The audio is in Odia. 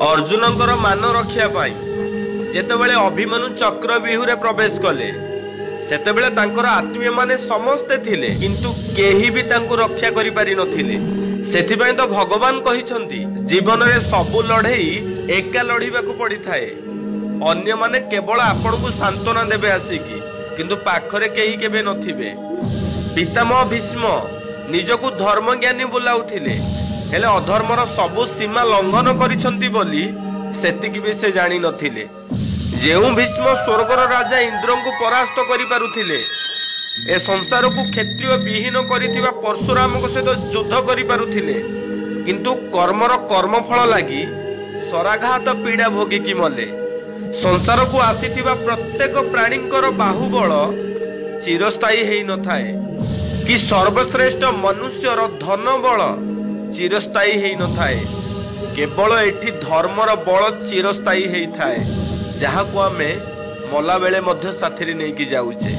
ଅର୍ଜୁନଙ୍କର ମାନ ରଖିବା ପାଇଁ ଯେତେବେଳେ ଅଭିମନ୍ୟୁ ଚକ୍ରବ୍ୟୁହରେ ପ୍ରବେଶ କଲେ, ସେତେବେଳେ ତାଙ୍କର ଆତ୍ମୀୟମାନେ ସମସ୍ତେ ଥିଲେ, କିନ୍ତୁ କେହି ବି ତାଙ୍କୁ ରକ୍ଷା କରିପାରି ନଥିଲେ। ସେଥିପାଇଁ ତ ଭଗବାନ କହିଛନ୍ତି, ଜୀବନରେ ସବୁ ଲଢେଇ ଏକା ଲଢିବାକୁ ପଡିଥାଏ। ଅନ୍ୟମାନେ କେବଳ ଆପଣଙ୍କୁ ସାନ୍ତ୍ୱନା ଦେବେ ଆସିକି, କିନ୍ତୁ ପାଖରେ କେହି କେବେ ନଥିବେ। ପିତାମହ ଭୀଷ୍ମ ନିଜକୁ ଧର୍ମଜ୍ଞାନୀ ବୋଲାଉଥିଲେ, ହେଲେ ଅଧର୍ମର ସବୁ ସୀମା ଲଙ୍ଘନ କରିଛନ୍ତି ବୋଲି ସେତିକି ବି ସେ ଜାଣିନଥିଲେ। ଯେଉଁ ଭୀଷ୍ମ ସ୍ୱର୍ଗର ରାଜା ଇନ୍ଦ୍ରଙ୍କୁ ପରାସ୍ତ କରିପାରୁଥିଲେ, ଏ ସଂସାରକୁ କ୍ଷତ୍ରିୟ ବିହୀନ କରିଥିବା ପରଶୁରାମଙ୍କ ସହିତ ଯୁଦ୍ଧ କରିପାରୁଥିଲେ, କିନ୍ତୁ କର୍ମର କର୍ମଫଳ ଲାଗି ସରାଘାତ ପୀଡ଼ା ଭୋଗିକି ମଲେ। ସଂସାରକୁ ଆସିଥିବା ପ୍ରତ୍ୟେକ ପ୍ରାଣୀଙ୍କର ବାହୁବଳ ଚିରସ୍ଥାୟୀ ହେଇନଥାଏ କି ସର୍ବଶ୍ରେଷ୍ଠ ମନୁଷ୍ୟର ଧନ ବଳ ଚିରସ୍ଥାୟୀ ହେଇନଥାଏ। କେବଳ ଏଠି ଧର୍ମର ବଳ ଚିରସ୍ଥାୟୀ ହେଇଥାଏ, ଯାହାକୁ ଆମେ ମଲାବେଳେ ମଧ୍ୟ ସାଥିରେ ନେଇକି ଯାଉଛେ।